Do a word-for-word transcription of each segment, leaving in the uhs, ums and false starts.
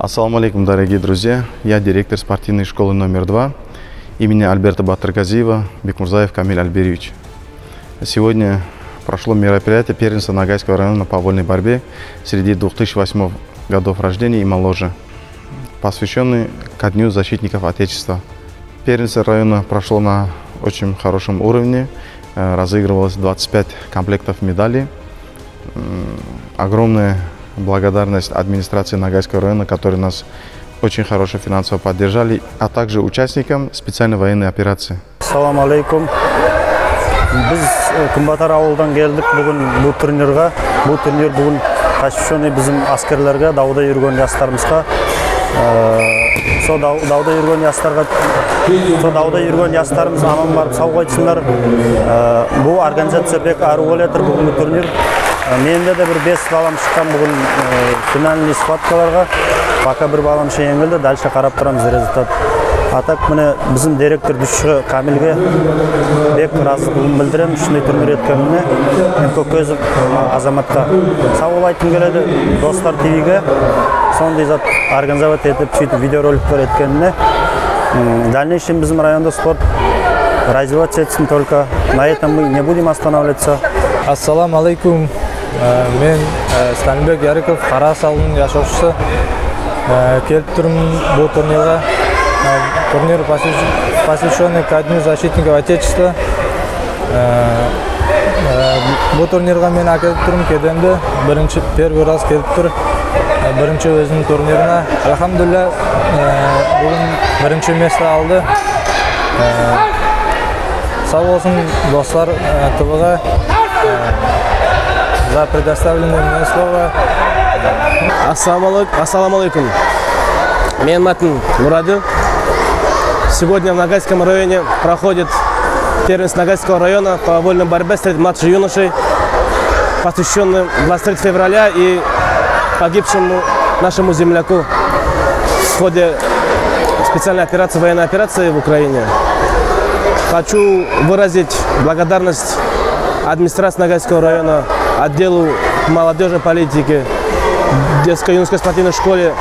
Ассаламу алейкум, дорогие друзья! Я директор спортивной школы номер два имени Альберта Батыргазиева Бекмурзаев Камиль Альберьевич. Сегодня прошло мероприятие первенства Ногайского района по вольной борьбе среди двух тысячи восьмого годов рождения и моложе, посвящённый ко Дню защитников Отечества. Первенство района прошло на очень хорошем уровне. Э, разыгрывалось двадцать пять комплектов медалей. М, огромная благодарность администрации Ногайского района, которые нас очень хорошо финансово поддержали, а также участникам специальной военной операции. Ассаламу алейкум. Биз, э, Куьнбатар авылдан келдик буьгуьн бу турнирге. Бу турнир буьгуьн посвящённый бизим аскерлерге, давда юрген ясларымызга. Э, со дав-, давда юрген ясларга, со давда юрген ясларымыз аман барып сав кайтсынлар. Э, бу организация бек аьруьв болып ятыр буьгуьнги турнир. Э, менде де бир бес балам шыккан буьгуьн, э, финальный схваткаларга. Пока бир балам ше енъилди, дальше карап турамыз результат. А так, мине, бизим директор дуьсши Камильге бек разылыгымды билдиремен, шындай турнир эткенине. Эм Кокезов Азаматка сав бол айткым келеди, Дослар ТВ-ге, сондай зат организовать этип, суьйтип видеороликлер эткенине. М, в дальнейшем бизим районда спорт развиваться этсин только. На этом мы не будем останавливаться. Ассаламу алейкум. Э, мен, э, Станилбек Ярыков, Карагас авылынынъ яшавшысы. Э, келип турман бу турнирге. Э, турнир посвящ-, посвящённый ко Дню защитников Отечества. Э, э, бу турнирге мен аькелип турман кедемди. Биринши, первый раз келип тур. Э, биринши оьзининъ турнирине. Альхамдулилля, э, буьгуьн биринши место алды. Э, сав болсын Дослар, э, ТВ-ге, э, за предоставленное мне слово. Ассаламу алейк-, ассаламу алейкум. Меним атым Мурадил. Сегодня в Ногайском районе проходит первенство Ногайского района по вольной борьбе среди младших юношей, посвящённый двадцать третьего февраля и погибшему нашему земляку в ходе специальной операции, военной операции в Украине. Хочу выразить благодарность администрации Ногайского района, отделу молодёжи и политики, детско-юношеской спортивной школе,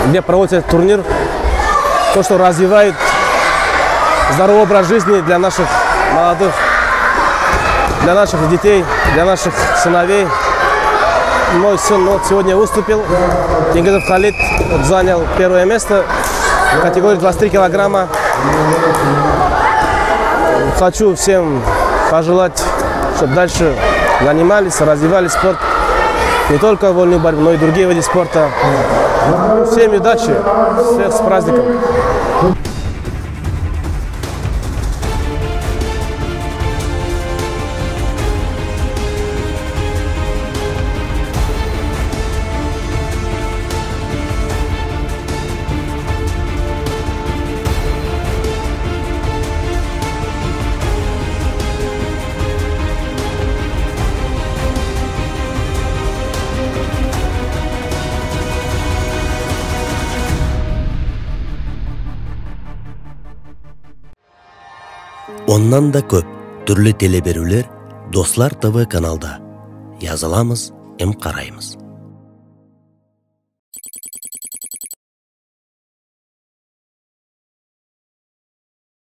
где проводится этот турнир. То, что развивает здоровый образ жизни для наших молодых, для наших детей, для наших сыновей. Мой сын вот сегодня выступил. Тенгизов Халид вот занял первое место в категории двадцать три килограмма. Хочу всем пожелать, чтобы дальше занимались, развивали спорт. Не только вольную борьбу, но и другие виды спорта. Всем удачи, всех с праздником! Оннан да коьп туьрли телеберуьвлер Дослар ТВ каналда. Языламыз эм караймыз.